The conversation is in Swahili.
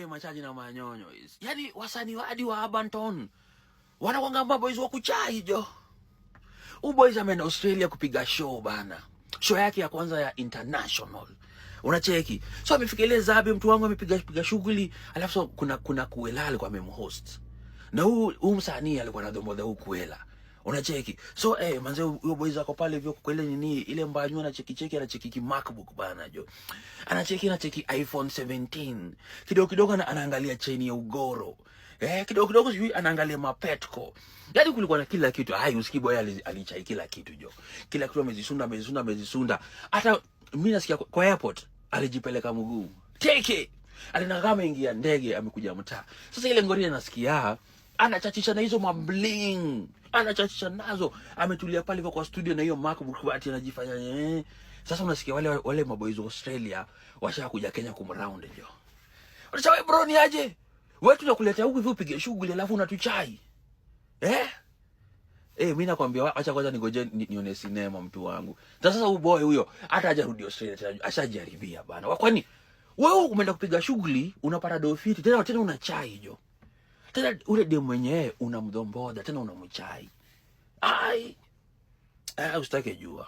Machaji na manyonyo hizi. Yaani wasanii hadi wa Arbantone wanakwanga maboys wa kuchai jo. Huyu boys ameenda Australia kupiga show bana. Show yake ya kwanza ya international. Unacheki. So amefika ile zabe, mtu wangu amepiga piga shughuli, alafu so kuna Kuela alikuwa amemhost. Na huu msanii alikuwa anadhomodha huu Kuela. Unacheki. So manze huyo boys ako pale hivyo kwa ile nini ile mbanyu anacheki cheki anacheki ki MacBook bana jo. Anacheki iPhone 17. Kidogo kidogo anaangalia chain ya ugoro. Kidogo kidogo sijui anaangalia mapetko. Yaani kulikuwa na kila kitu. Ai, usikii boy alichai kila kitu jo. Kila kitu amezisunda amezisunda amezisunda. Hata mimi nasikia kwa airport alijipeleka mguu. Teke. Alina kama ingia ndege amekuja mtaa. Sasa ile ngori nasikia anachachisha na hizo mabling. Anachachisha nazo. Ametulia pale hivyo kwa studio na hiyo MacBook ati anajifanya eh. Sasa unasikia wale maboys wa Australia washakuja Kenya kumround jo. Unasema, "Wewe bro ni aje? Wewe tunakuletea huku hivi upige shughuli alafu unatuchai." Eh? Mimi nakwambia acha kwanza nigoje nione sinema mtu wangu. Sasa huyu boy huyo hata hajarudi Australia tena ashajaribia bana. Kwani wewe umeenda kupiga shughuli unapata dofiti tena tena unachai jo. Tena ule demu mwenyewe unamdhomboda tena unamchai. Ai. Usitake jua.